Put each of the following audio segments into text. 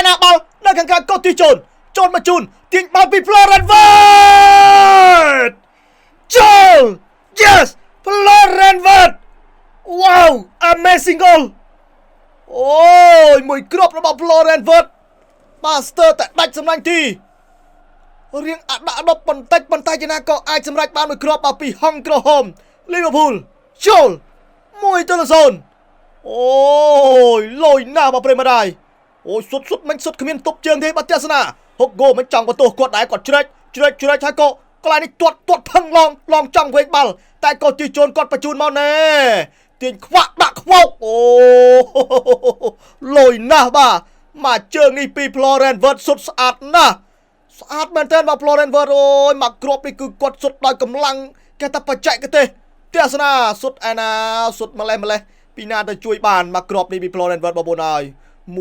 ណាបាល់នៅខាងក្រៅកូទីជូនចូលមកជូនទាញបាល់ពី Florian Wirtz ចូល Yes, Florian Wirtz! Wow, amazing goal! អូយមួយគ្រាប់របស់ Florian Wirtz បាទស្ទើរតែដាច់សម្លាញ់ទីរៀងអដាក់ដប់បន្តិចប៉ុន្តែជាណាក៏អាចសម្រេចបានមួយគ្រាប់បាទពីហង្សក្រហមលីវើពូលចូល1-0អូយលយណាស់បាទប្រិមម្ដាយអូយសុតសុតមិនសុតគ្មានទប់ជើងទេបាទទស្សនាហុកហ្គោមិនចង់បន្ទោសគាត់ដែរគាត់ជ្រែកជ្រែកជ្រែកហើយក៏កន្លែងនេះទាត់ទាត់ផឹងឡងឡងចង់វែងបាល់តែក៏ជិះជូនគាត់បញ្ជូនមកណែទាញខ្វាក់ដាក់ខ្វោកអូលយណាស់បាទមកជើងនេះពី Florian Wirtz សុតស្អាតណាស់ស្អាតមែនទែនបាទ Florian Wirtz អូយមកគ្រាប់នេះគឺគាត់សុតដោយកម្លាំងគេថាបច្ចេកទេសទស្សនាសុតឯណាសុតម្លេះម្លេះពីណាទៅជួយបានមកគ្រាប់នេះពី Florian Wirtz បងប្អូនហើយ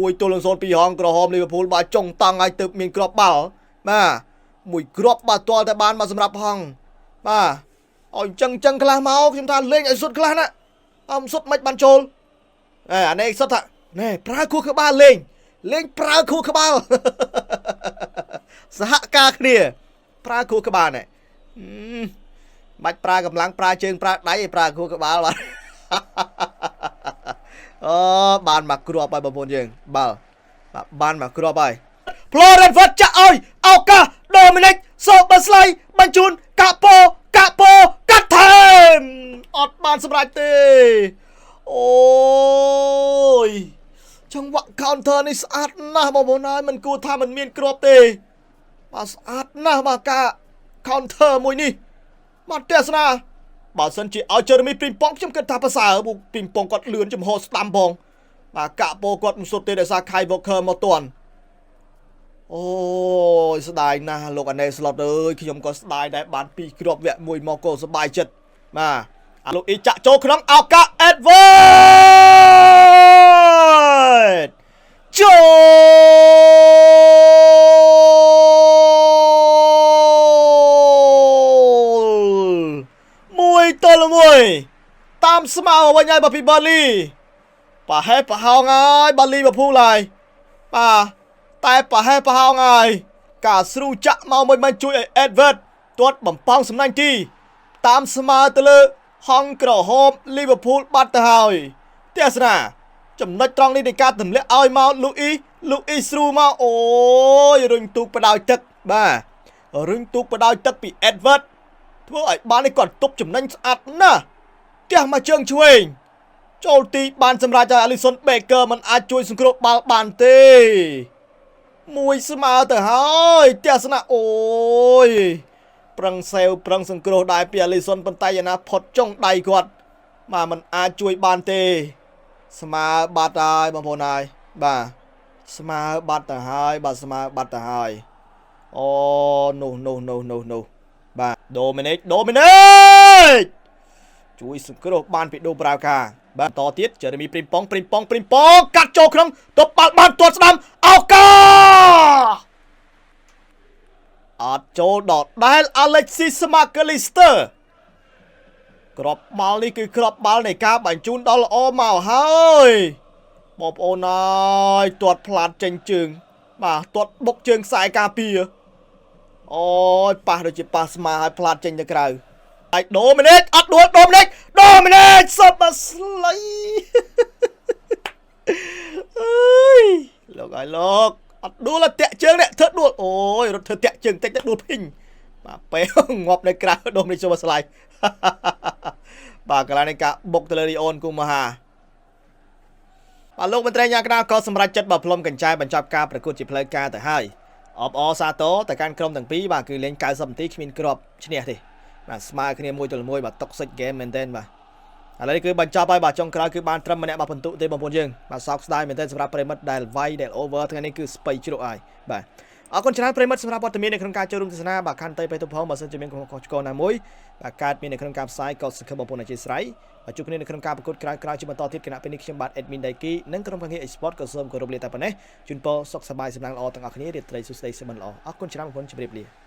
1-0ពីហងក្រហមលីវើពូលបាទចុងតង់ឲ្យទៅមានគ្រាប់បាល់បាទមួយគ្រាប់បាទទាល់តែបានមកសម្រាប់ហងបាទឲ្យចឹងចឹងខ្លះមកខ្ញុំថាលេងឲ្យសុតខ្លះណាអមសុតមិនបានចូលអេអានេះសុតថាណែប្រើខួរក្បាលលេងលេងប្រើខួរក្បាល សហការគ្នាប្រើខួរក្បាលណែបាច់ប្រើកម្លាំងប្រើជើងប្រើដៃឯប្រើខួរក្បាលបាទអូបានមកគ្រាប់ហើយបងប្អូនយើងបាល់បាទបានមកគ្រាប់ហើយ Florian Wirtz ចាក់ឲ្យឱកាស Dominic Szoboszlai បញ្ជូនកាប៉ូកាប៉ូកាត់ថែមអត់បានសម្រេចទេអូយចង្វាក់ counter នេះស្អាតណាស់បងប្អូនហើយមិនគួរថាមិនមានគ្រាប់ទេបាទស្អាតណាស់បាទការ counter មួយនេះបាទទស្សនាបើសិនជាឲ្យ Jeremy Frimpong ខ្ញុំគិតថាប្រសើរពីងប៉ុងគាត់លឿនចំហស្ដាំផងបាទកាក់ពោគាត់មិនសុទ្ធទេដោយសារ Kyle Walker មកទាន់អូយស្ដាយណាស់លោកអាណេស្លុតអើយខ្ញុំក៏ស្ដាយដែរបានពីរគ្រាប់វគ្គមួយមកក៏សប្បាយចិត្តបាទអាលោកអ៊ីចាក់ចូលក្នុងឱកាស Edward ចូល1-1តាមស្មើវិញហើយបាទពីបាលីប្រហែលប្រហោងហើយបាលីបភូឡាយបាទតែប្រហែលប្រហោងហើយការស្រូចាក់មកមួយមិនជួយឲ្យ Edward ទាត់បំពងសំណាញ់ទី តាមស្មើទៅលើហង្សក្រហមលីវើពូលបាត់ទៅហើយទស្សនាចំណុចត្រង់នេះនៃការទម្លាក់ឲ្យមកលូអ៊ីលូអ៊ីស្រូមកអូយរុញទូកបដោយទឹកបាទរុញទូកបដោយទឹកពី Edward ធ្វើឲ្យបាននេះគាត់ទប់ចំណេញស្អាតណាស់ផ្ទះមកជើងឆ្វេងចូលទីបានសម្រាប់ឲ្យ Alisson Becker មិនអាចជួយសង្គ្រោះបាល់បានទេមួយស្មើទៅហើយទស្សនៈអូយប្រឹងសេវប្រឹងសង្គ្រោះដែរពី Alisson ប៉ុន្តែយ៉ាងណាផុតចុងដៃគាត់បាទมันអាចជួយបានទេ ស្មើបាត់ហើយបងប្អូនហើយបាទស្មើបាត់ទៅហើយបាទស្មើបាត់ទៅហើយអូនោះនោះនោះនោះនោះបាទដូមីនិកដូមីនិកជួយសង្គ្រោះបានពីដូប្រាវកាបាទតទៀតជេរេមីព្រីមប៉ុងព្រីមប៉ុងព្រីមប៉ុងកាត់ចូលក្នុងទប់បាល់បានទាត់ស្ដាំឱកាសអត់ចូលដដែល Alexis McAllister ក្របបាល់នេះគឺក្របបាល់នៃការបញ្ជូនដល់ល្អមកហើយបងប្អូនអើយទាត់ផ្លាត់ចេញជើងបាទទាត់បុកជើងខ្សែការពារអូយប៉ះដូចជាប៉ះស្មាហើយផ្លាត់ចេញទៅក្រៅហើយដូមីនិកអត់ដួលដូមីនិកដូមីនិកសបស្លៃអើយលោកអើយលោកអត់ដួលតាក់ជើងនេះធ្វើដួលអូយរត់ធ្វើតាក់ជើងតិចទៅដួលភីងបាទពេលងាប់នៅក្រៅដូមីនិកសបស្លៃបាទកន្លែងនៃការបុកទៅលើរីអូនគូមហាបាទលោកមន្ត្រីញ៉ាក្តារក៏សម្រេចចិត្តបើផ្លុំកញ្ចែបញ្ចប់ការប្រកួតជាផ្លូវការទៅហើយអបអសាទរទៅកាន់ក្រុមទាំងពីរបាទគឺលេង90នាទីគ្មានគ្រាប់ឈ្នះទេបាទស្មើគ្នា1-1បាទ toxic game មែនទែនបាទឥឡូវនេះគឺបញ្ចប់ហើយបាទចុងក្រោយគឺបានត្រឹមម្នាក់បាទពិន្ទុទេបងប្អូនយើងបាទសោកស្ដាយមែនទែនសម្រាប់ប្រិមិត្តដែលវាយដែល over ថ្ងៃនេះគឺស្បៃជ្រក់ហើយបាទអរគុណច្រើនប្រិមិត្តសម្រាប់វត្តមាននៅក្នុងការចូលរួមទស្សនាបាទខន្តីបេតុផងបើសិនជាមានកំហុសឆ្គងណាមួយបាទកើតមាននៅក្នុងការផ្សាយក៏សង្ឃឹមបងប្អូនអធិស្ឋានបាទជួបគ្នានៅក្នុងការប្រកួតក្រោយៗជាបន្តទៀតគណៈពេលនេះខ្ញុំបាទ Admin Daiki និងក្រុមការងារ Esport ក៏សូមគោរពលាតែប៉ុណ្ណេះជូនពរសុខសប្បាយសំណាងល្អទាំងអស់គ្នារាត្រីសួស្តីសុបិនល្អអរគុណច្រើនបងប្អូនជម្រាបលា។